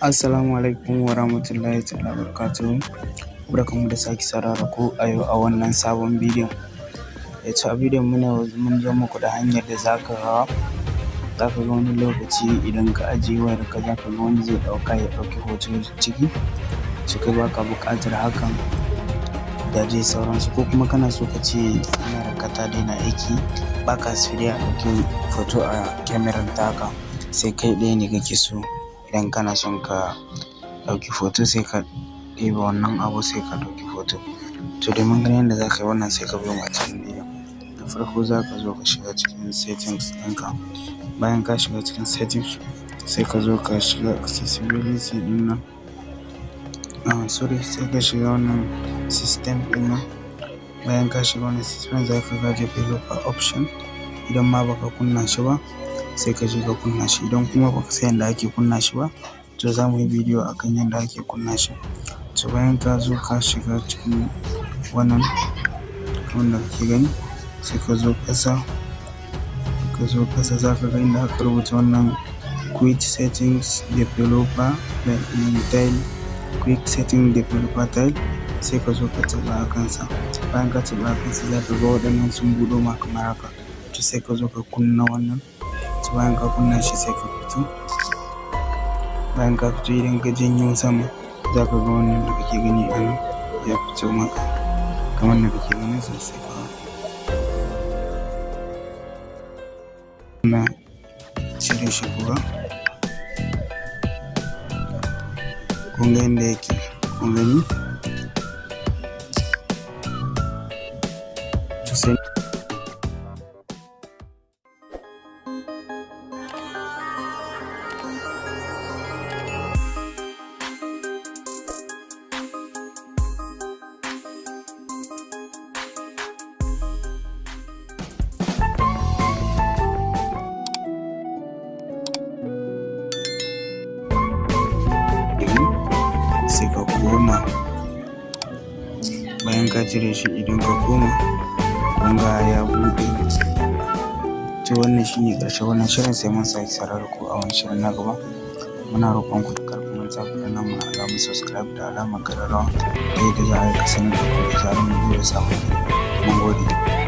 Assalamu alaikum wa rahmatullahi ta'ala wa barakatuhu. Barkanmu da sake saduwa da ku a yau a wannan sabon bidiyon. To, a bidiyon mu na yau mun zo muku da hanyar da za ka ga wani lokaci idan ka ajiye wayarka, za ka ga wani zai ɗauka, ya ɗauki hoto ciki, to kai ba ka buƙatar hakan da dai sauransu, ko kuma kana so ka ce wayarka ta daina aiki, ba ka so dai a ɗauki hoto a kyamarar taka, sai kai ɗaya ne kake so. Idan kana son ka ɗauki hoto, sai ka ɗeba wannan abu, sai ka ɗauki hoto. To, domin ganin yadda za ka yi wannan, sai ka biyo mu a cikin bidiyon. Da farko za ka zo ka shiga cikin settings ɗinka. Bayan ka shiga cikin settings, sai ka zo ka shiga accessibility ɗin nan, ah sorry, sai ka shiga wannan system ɗin nan. Bayan ka shiga wannan system, za ka ga developer option. Idan ma baka kunna shi ba, sai ka je ka kunna shi. Idan kuma baka san yadda ake kunna shi ba, to za mu yi bidiyo akan yadda ake kunna shi. To, bayan ka zo ka shiga cikin wannan wanda kake gani, sai ka zo ƙasa. Ka zo ƙasa, za ka ga inda aka rubuta wannan quick settings developer tile, quick setting developer tile, sai ka zo ka taɓa a kansa. Bayan ka taɓa a kansa, za ka ga waɗannan sun buɗo ma kamar haka. To, sai ka zo ka kunna wannan. To, bayan ka kunna shi, sai ka fito. Bayan ka fito, idan ka janyo sama, za ka ga wannan da kake gani a nan ya fito maka kamar da kake ganin sa. Sai ka na cire shi. Kuga, kun ga yanda yake, kun gani. To, sai ka koma. Bayan ka cire shi, idan ka koma, kun ga ya buɗe. To, wannan shine ƙarshen wannan shirin, sai mun sake saduwa da ku a wani shirin na gaba. Muna roƙon ku da kar ku manta ku danna mana alamar subscribe da alamar ƙararrawa, ta yadda za a riƙa sanar da ku da zarar mun ɗora sabon bidiyo. Mun gode.